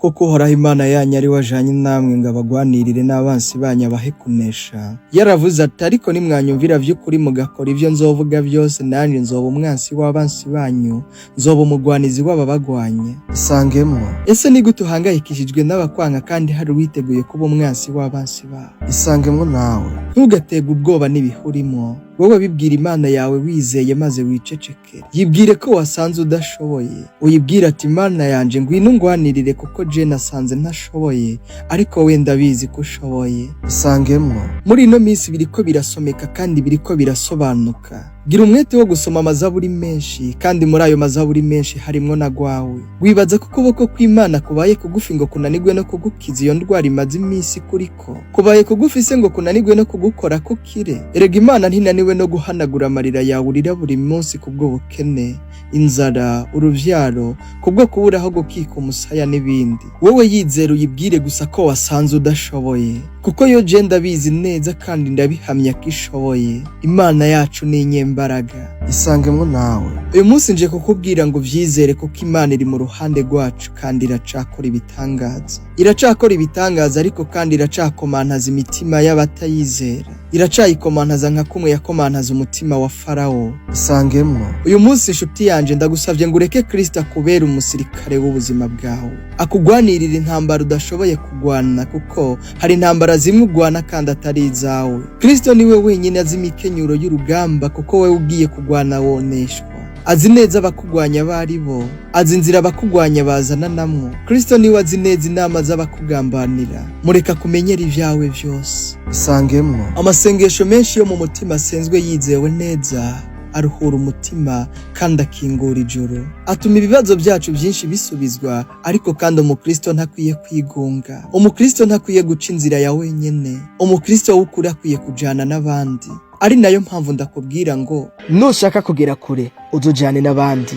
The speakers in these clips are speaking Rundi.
Kuko Uhoraho Imana yanyu ari we ajanye namwe ngo abagwanirire n'abansi banyu abahe kunesha. Yaravuze ati: ariko nimwanyumvira vy'ukuri mugakora ivyo nzovuga vyose, nanje nzoba umwansi w'abansi banyu, nzoba umugwanizi w'ababagwanya. Isangemwo. Ese ni gute uhangayikishijwe n'abakwanka kandi hari uwiteguye kuba umwansi w'abansi bawe? Isangemwo nawe. Ntugaterwe ubwoba n'ibihurimo. Wowe bibwira Imana yawe wizeye maze wicecekere. Yibwire ko wasanze udashoboye. Uyibwire ati: Imana yanje, ngwino ungwanirire, kuko je nasanze ntashoboye, ariko we ndabizi ko ushoboye. Isangemwo. Muri ino minsi biriko birasomeka kandi biriko birasobanuka. Gira umwete wo gusoma amazaburi menshi, kandi muri ayo mazaburi menshi harimwo na gwawe. Wibaza ko ukuboko kw'Imana kubaye kugufi ngo kunanirwe no kugukiza iyo ndwara imaze iminsi kuriko? Kubaye kugufi se ngo kunanirwe no kugukora kukire? Erega Imana ntinaniwe no guhanagura amarira yawe urira buri munsi kubw'ubukene, inzara, uruvyaro, kubwo kubura aho gukika umusaya n'ibindi. Wowe yizera, uyibwire gusa ko wasanze udashoboye, kuko yo je ndabizi neza kandi ndabihamya ko ishoboye. Imana yacu ni inyembaraga. Isangemwo nawe. Uyu munsi nje kukubwira ngo uvyizere, kuko Imana iri mu ruhande rwacu kandi iracakora ibitangaza. Iracakora ibitangaza, ariko kandi iracakomantaza imitima y'abatayizera. Iracayikomantaza nka kumwe yakomantaza umutima wa Farawo. Isangemwo. Uyu munsi, inshuti yanje, ndagusavye ngo ureke Kristo akubere umusirikare w'ubuzima bwawe, akugwanirira intambara udashoboye kugwana, kuko hari intambara zimwe ugwana kandi atari izawe. Kristo niwe wenyine azi imikenyuro y'urugamba, kuko wewe ugiye kugwana woneshwa. Azi neza abakugwanya abo ari bo, azi inzira abakugwanya bazana namwo. Kristo niwe azi neza inama z'abakugambanira. Mureka kumenyera ivyawe vyose. Isangemwo. Amasengesho menshi yo mu mutima asenzwe yizewe neza aruhura umutima kandi akingura ijuru, atuma ibibazo byacu byinshi bisubizwa. Ariko kandi umukristo ntakwiye kwigunga, umukristo ntakwiye guca inzira ya wenyene. Umukristo w'ukuri akwiye kujana n'abandi, ari nayo mpamvu ndakubwira ngo nushaka kugera kure uzujane n'abandi,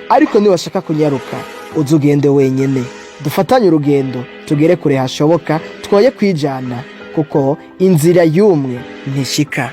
ariko niwashaka kunyaruka uzugende wenyene. Dufatanye urugendo tugere kure hashoboka, twoye kwijana, kuko inzira y'umwe ntishika.